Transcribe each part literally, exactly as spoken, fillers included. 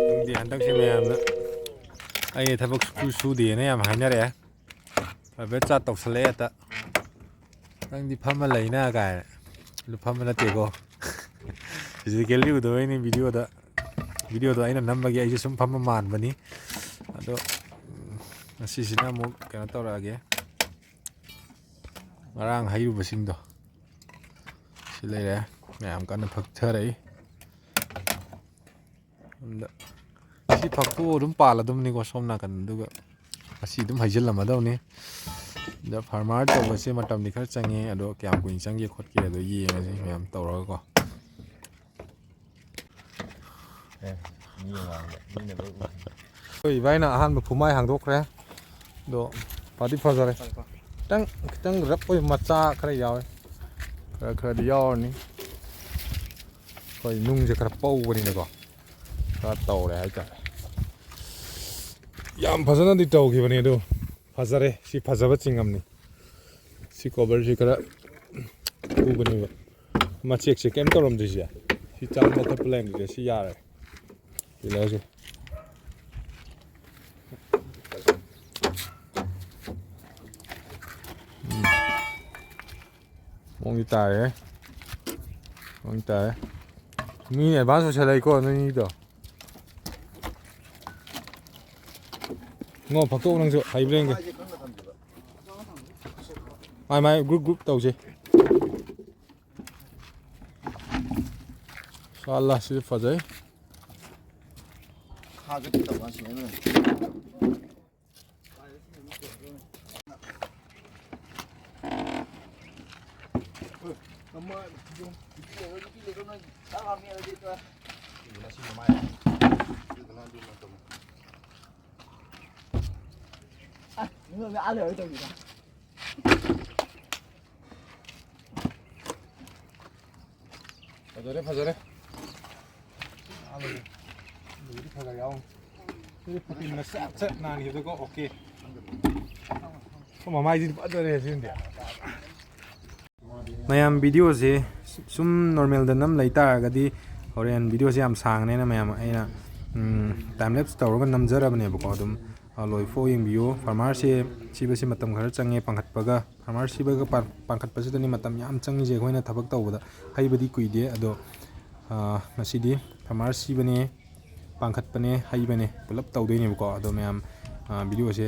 ꯈꯪꯗꯦ, ꯍꯟꯗꯛꯁꯦ ꯃꯌꯥꯝꯅ ꯑꯩ ꯊꯕꯛ ꯁꯨ-, ꯁꯨꯗꯦꯅ ꯌꯥꯝ ꯍꯥꯏꯅꯔꯛꯑꯦ꯫ ꯄ꯭ꯔꯥꯏꯚꯦꯠ ꯖꯣꯕ ꯇꯧꯁꯜꯂꯛꯑꯦ ꯍꯦꯛꯇ꯫ "ꯅꯪꯗꯤ ꯐꯝꯃ ꯂꯩꯅ" ꯀꯥꯏꯅ꯫ ꯑꯗꯨ ꯐꯝꯕ ꯅꯠꯇꯦꯀꯣ꯫ ꯐꯤꯖꯤꯀꯦꯜꯂꯤ ꯎꯗꯕꯩꯅꯤ ꯚꯤꯗꯤꯑꯣꯗ꯫ ꯚꯤꯗꯤꯑꯣꯗꯣ ꯑꯩꯅ ꯅꯝꯕꯒꯤ ꯑꯩꯁꯨ ꯁꯨꯝ ꯐꯝꯕ ꯃꯥꯟꯕꯅꯤ꯫ ꯑꯗꯣ, ꯎꯝ, ꯉꯁꯤꯁꯤꯅ ꯑꯃꯨꯛ ꯀꯩꯅꯣ ꯇꯧꯔꯛꯑꯒꯦ꯫ ꯉꯔꯥꯡ ꯍꯩꯔꯨꯕꯁꯤꯡꯗꯣ ꯁꯤ ꯂꯩꯔꯦ꯫ ꯃꯌꯥꯝ ꯀꯟꯅ ꯐꯛꯊꯔꯛꯏ꯫ ꯑꯗ ꯁꯤ ꯐꯛꯇꯣꯛꯑ ꯑꯗꯨꯝ ꯄꯥꯜꯂꯗꯕꯅꯤꯀꯣ ꯁꯣꯝ ꯅꯥꯀꯟ, ꯑꯗꯨꯒ ꯉꯁꯤ ꯑꯗꯨꯝ ꯍꯩꯖꯤꯜꯂꯝꯃꯗꯧꯅꯤ꯫ ꯑꯗ ꯐꯥꯔꯃꯔ ꯇꯧꯕꯁꯦ ꯃꯇꯝꯗꯤ ꯈꯔ ꯆꯪꯉꯦ, ꯑꯗꯣ ꯀꯌꯥꯝ ꯀꯨꯏꯅ ꯆꯪꯒꯦ ꯈꯣꯠꯀꯦ ꯑꯗꯣ ꯌꯦꯡꯉꯁꯤ ꯃꯌꯥꯝ ꯇꯧꯔꯒꯀꯣ꯫ ꯑꯦ, ꯃꯤ ꯃꯃꯥꯡꯗ ꯃꯤꯅ ꯂꯣꯏ ꯎꯏ꯫ ꯑꯩꯈꯣꯏ ꯏꯕꯥꯏꯅ ꯑꯍꯥꯟꯕ ꯐꯨꯃꯥꯏ ꯍꯥꯡꯗꯣꯛꯈ꯭ꯔꯦ꯫ ꯑꯗꯣ ꯐꯗꯤ ꯐꯖꯔꯦ꯫ ꯈꯤꯇꯪ, ꯈꯤꯇꯪ ꯔꯞ ꯑꯣꯏꯕ ꯃꯆꯥ ꯈꯔ ꯌꯥꯎꯋꯦ꯫ ꯈꯔ ꯈꯔꯗꯤ ꯌꯥꯎꯔꯅꯤ꯫ ꯑꯩꯈꯣꯏ ꯅꯨꯡꯁꯦ ꯈꯔ ꯄꯧꯕꯅꯤꯅꯀꯣ꯫ ꯈꯔ ꯇꯧꯔꯦ ꯍꯥꯏꯇꯥꯔꯦ꯫ ꯌꯥꯝ ꯐꯖꯅꯗꯤ ꯇꯧꯈꯤꯕꯅꯤ ꯑꯗꯨ꯫ ꯐꯖꯔꯦ꯫ ꯁꯤ ꯐꯖꯕ ꯆꯤꯡꯉꯝꯅꯤ꯫ ꯁꯤ ꯀꯣꯕꯔꯁꯤ ꯈꯔ ꯄꯨꯕꯅꯦꯕ꯫ ꯃꯆꯦꯛꯁꯦ ꯀꯩꯝ ꯇꯧꯔꯝꯗ꯭ꯔꯤꯁꯦ꯫ ꯁꯤ ꯆꯥꯝꯕ ꯈꯣꯠꯄ ꯂꯩꯔꯝꯗ꯭ꯔꯤꯁꯦ꯫ ꯁꯤ ꯌꯥꯔꯦ꯫ ꯁꯤ ꯂꯩꯔꯁꯦ꯫ ꯎꯝ꯫ ꯃꯑꯣꯡꯗꯤ ꯇꯥꯔꯦ꯫ ꯃꯑꯣꯡꯗꯤ ꯇꯥꯔꯦ꯫ ꯃꯤ ꯑꯦꯗꯚꯥꯟꯁ ꯑꯣꯏꯁꯜꯂꯛꯏꯀꯣ ꯅꯣꯏꯅꯤꯗꯣ꯫ ꯉꯣ, ꯐꯛꯇꯣꯛ ꯅꯪꯁꯨ ꯍꯩꯕ꯭ꯔꯥ ꯌꯦꯡꯒꯦ꯫ ꯃꯥꯏ ꯃꯥꯏ ꯒ꯭ꯔꯨꯞ ꯒ꯭ꯔꯨꯞ ꯇꯧꯁꯦ꯫ ꯁꯥꯂꯥ, ꯁꯤꯗꯤ ꯐꯖꯩ꯫ ꯈꯥꯒꯠꯀꯦ ꯇꯧꯕ ꯀꯥꯟꯁꯤꯗ ꯑꯩꯅ꯫ ꯐꯖꯔꯦ, ꯐꯖꯔꯦ꯫ ꯑꯗꯨꯗꯤ ꯈꯔ ꯈꯔ ꯌꯥꯎ꯫ ꯁꯤꯗꯤ ꯐꯨꯇꯤꯟꯅ ꯆꯠ ꯆꯠ ꯅꯥꯟꯈꯤꯕꯗꯀꯣ, ꯑꯣꯀꯦ꯫ ꯁꯣꯝ ꯃꯃꯥꯏꯁꯤꯗꯤ ꯐꯖꯔꯦ ꯁꯤꯃꯗꯤ꯫ ꯃꯌꯥꯝ, ꯚꯤꯗꯤꯑꯣꯁꯦ ꯁꯨꯝ ꯅꯣꯔꯃꯦꯜꯗ ꯅꯝ ꯂꯩ ꯇꯥꯔꯒꯗꯤ ꯍꯣꯔꯦꯟ ꯚꯤꯗꯤꯑꯣꯁꯦ ꯌꯥꯝ ꯁꯥꯡꯉꯅꯦꯅ ꯃꯌꯥꯝ ꯑꯩꯅ ꯇꯥꯏꯝ ꯂꯦꯞꯁ ꯇꯧꯔꯒ ꯅꯝꯖꯔꯕꯅꯦꯕꯀꯣ꯫ ꯑꯗꯨꯝ ꯂꯣꯏꯐꯥꯎ ꯌꯦꯡꯕꯤꯌꯨ꯫ ꯐꯥꯔꯃꯥꯔꯁꯤ ꯁꯤꯕꯁꯤ ꯃꯇꯝ ꯈꯔ ꯆꯪꯉꯦ ꯄꯥꯡꯈꯠꯄꯒ꯫ ꯐꯥꯔꯃꯥꯔ ꯁꯤꯕꯒ ꯄꯥꯡꯈꯠꯄꯁꯤꯗꯅꯤ ꯃꯇꯝ ꯌꯥꯝ ꯆꯪꯉꯤꯁꯦ ꯑꯩꯈꯣꯏꯅ ꯊꯕꯛ ꯇꯧꯕꯗ꯫ ꯍꯩꯕꯗꯤ ꯀꯨꯏꯗꯦ, ꯑꯗꯣ ꯉꯁꯤꯗꯤ ꯐꯥꯔꯃꯥꯔ ꯁꯤꯕꯅꯦ, ꯄꯥꯡꯈꯠꯄꯅꯦ, ꯍꯩꯕꯅꯦ, ꯄꯨꯂꯞ ꯇꯧꯗꯣꯏꯅꯦꯕꯀꯣ꯫ ꯑꯗꯣ ꯃꯌꯥꯝ ꯚꯤꯗꯤꯑꯣꯁꯦ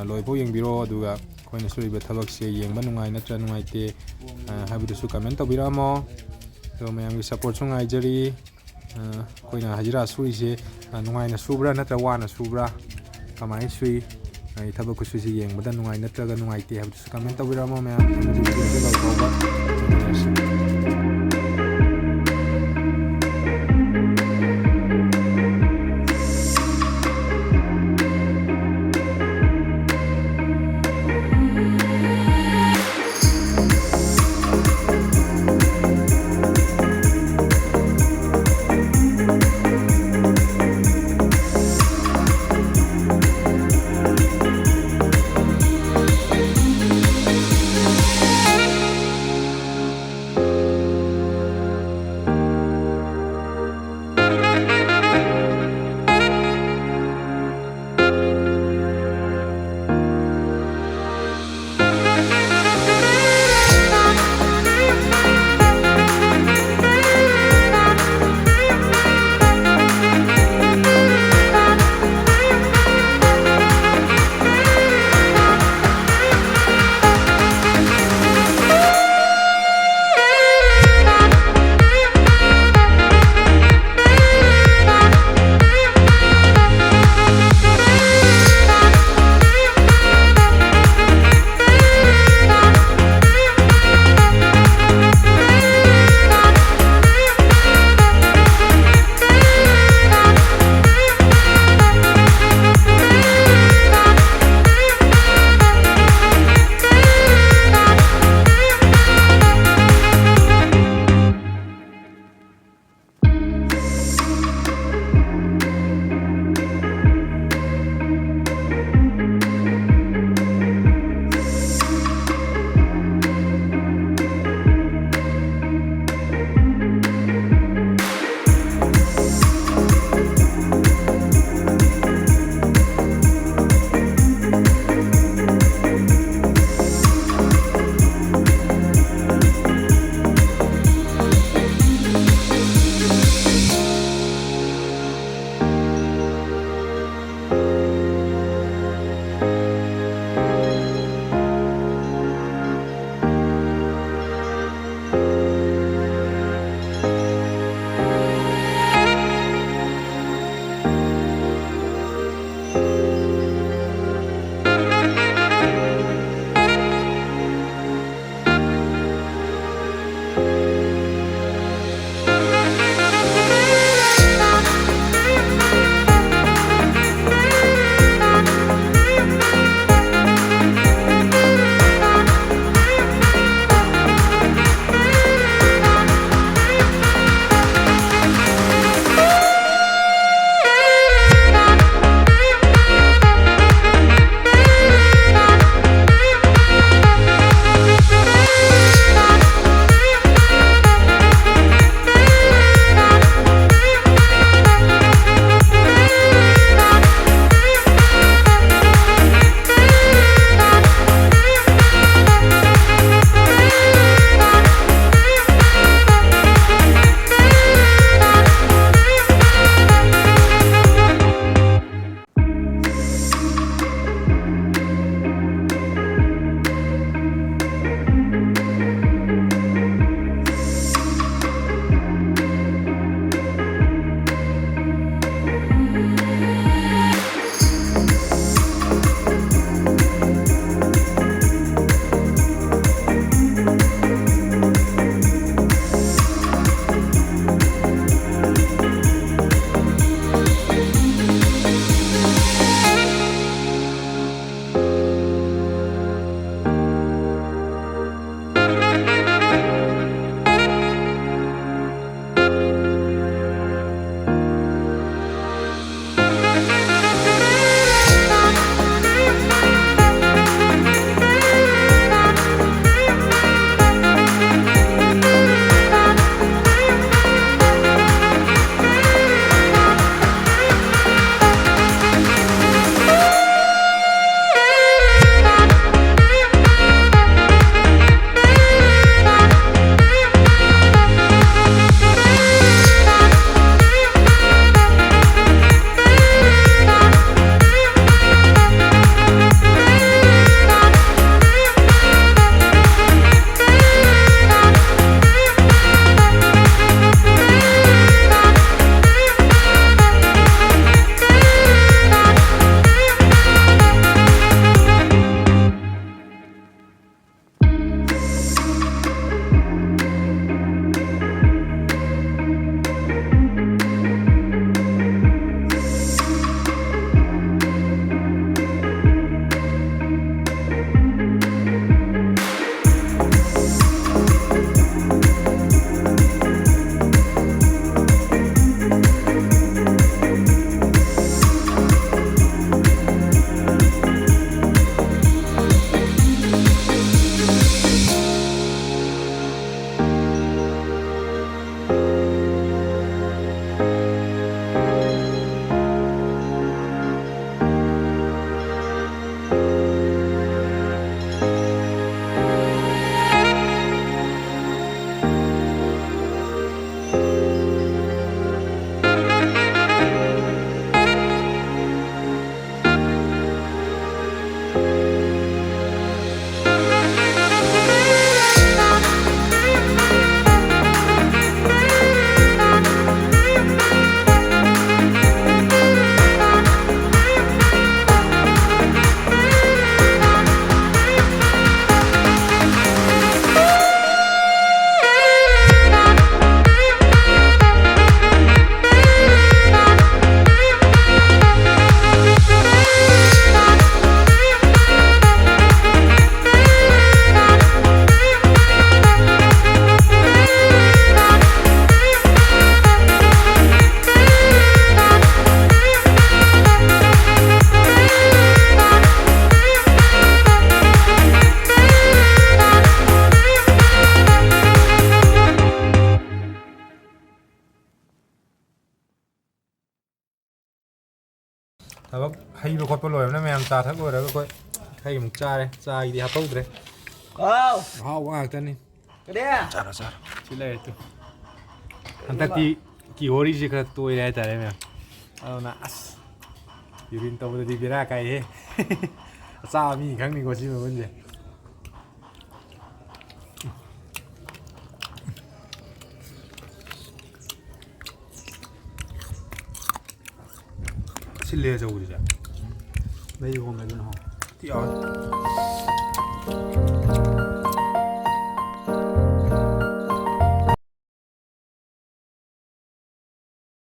ꯂꯣꯏꯐꯥꯎ ꯌꯦꯡꯕꯤꯔꯣ꯫ ꯑꯗꯨꯒ ꯑꯩꯈꯣꯏꯅ ꯁꯨꯔꯤꯕ ꯊꯕꯛꯁꯦ ꯌꯦꯡꯕ ꯅꯨꯡꯉꯥꯏ ꯅꯠꯇ꯭ꯔ ꯅꯨꯡꯉꯥꯏꯇꯦ ꯍꯥꯏꯕꯗꯨꯁꯨ ꯀꯃꯦꯟ ꯇꯧꯕꯤꯔꯛꯑꯝꯃꯣ꯫ ꯑꯗꯣ ꯃꯌꯥꯝꯒꯤ ꯁꯞꯄꯣꯔꯠꯁꯨ ꯉꯥꯏꯖꯔꯤ꯫ ꯑꯩꯈꯣꯏꯅ ꯍꯖꯤꯔꯥ ꯁꯨꯔꯤꯁꯦ ꯅꯨꯡꯉꯥꯏꯅ ꯁꯨꯕ꯭ꯔꯥ ꯅꯠꯇ꯭ꯔ ꯋꯥꯅ ꯁꯨꯕ꯭ꯔꯥ, ꯀꯃꯥꯏꯅ ꯁꯨꯏ? ꯑꯩ ꯊꯕꯛ ꯈꯨꯠꯁꯨꯁꯤ ꯌꯦꯡꯕꯗ ꯅꯨꯡꯉꯥꯏ ꯅꯠꯇ꯭ꯔꯒ ꯅꯨꯡꯉꯥꯏꯇꯦ ꯍꯥꯏꯕꯗꯨꯁꯨ ꯀꯃꯦꯟ ꯇꯧꯕꯤꯔꯛꯑꯝꯃꯣ ꯃꯌꯥꯝ꯫ ꯑꯗꯨꯗꯤ ꯚꯤꯗꯤꯑꯣꯁꯦ ꯂꯣꯏꯐꯥꯎꯕ ꯌꯦꯡꯃꯤꯟꯅꯔꯁꯤ꯫ ꯊꯕꯛ ꯍꯩꯕ ꯈꯣꯠꯄ ꯂꯣꯏꯔꯕꯅ ꯃꯌꯥꯝ ꯆꯥ ꯊꯛ ꯂꯣꯏꯔꯒ ꯑꯩꯈꯣꯏ ꯍꯩ ꯑꯃꯨꯛ ꯆꯥꯔꯦ꯫ ꯆꯥꯒꯤꯗꯤ ꯍꯥꯞꯍꯧꯗ꯭ꯔꯦ꯫ ꯑꯥꯎ꯫ ꯑꯍꯥꯎꯕ ꯉꯥꯛꯇꯅꯤ꯫ ꯀꯔꯤ? ꯆꯥꯔꯣ, ꯆꯥꯔꯣ꯫ ꯁꯤ ꯂꯩꯔꯦ ꯇꯨ꯫ ꯍꯟꯗꯛꯇꯤ ꯀꯤꯍꯣꯔꯤꯁꯦ ꯈꯔ ꯇꯣꯏꯔꯦ ꯍꯥꯏꯇꯥꯔꯦ ꯃꯌꯥꯝ꯫ ꯑꯗꯨꯅ ꯑꯁ ꯌꯨꯔꯤꯟ ꯇꯧꯕꯗꯗꯤ ꯕꯦꯔꯥ ꯀꯥꯏꯍꯦ꯫ ꯑꯆꯥꯕ ꯃꯤ ꯈꯪꯅꯤꯀꯣ ꯁꯤ ꯃꯒꯨꯟꯁꯦ꯫ ꯁꯤꯜꯂꯦ ꯑꯆꯧꯕꯗꯨꯁꯦ꯫ ꯃꯩ ꯍꯣꯡꯉꯦ ꯑꯗꯨꯅ ꯍꯣꯡꯉꯦ꯫ ꯊꯤ ꯍꯥꯎꯋꯦ꯫